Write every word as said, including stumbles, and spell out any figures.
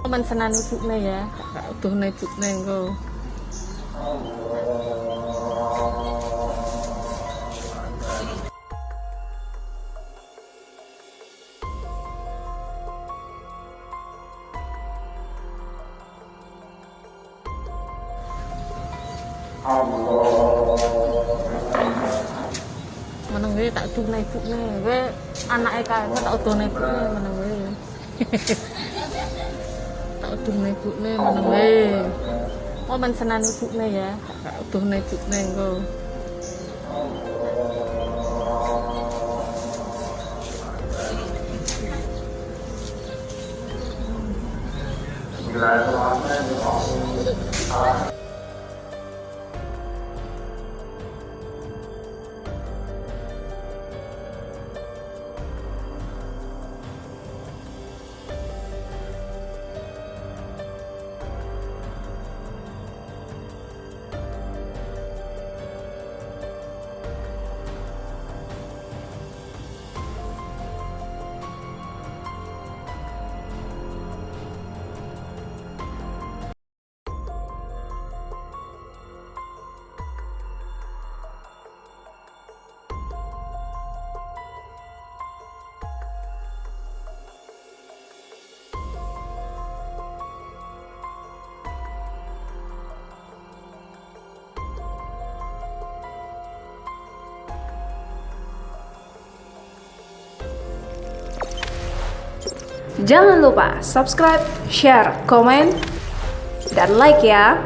Aman senan ibune ya. Tak utuh ne ibune engko. Meneng wae tak utuh ne ibune. Wae anake kae tak utuh ne ibune meneng wae. Tak utuh ne ibune meneng wae. Oh, men senan ibune ya. Tak utuh ne ibune engko. Jangan lupa subscribe, share, komen, dan like ya.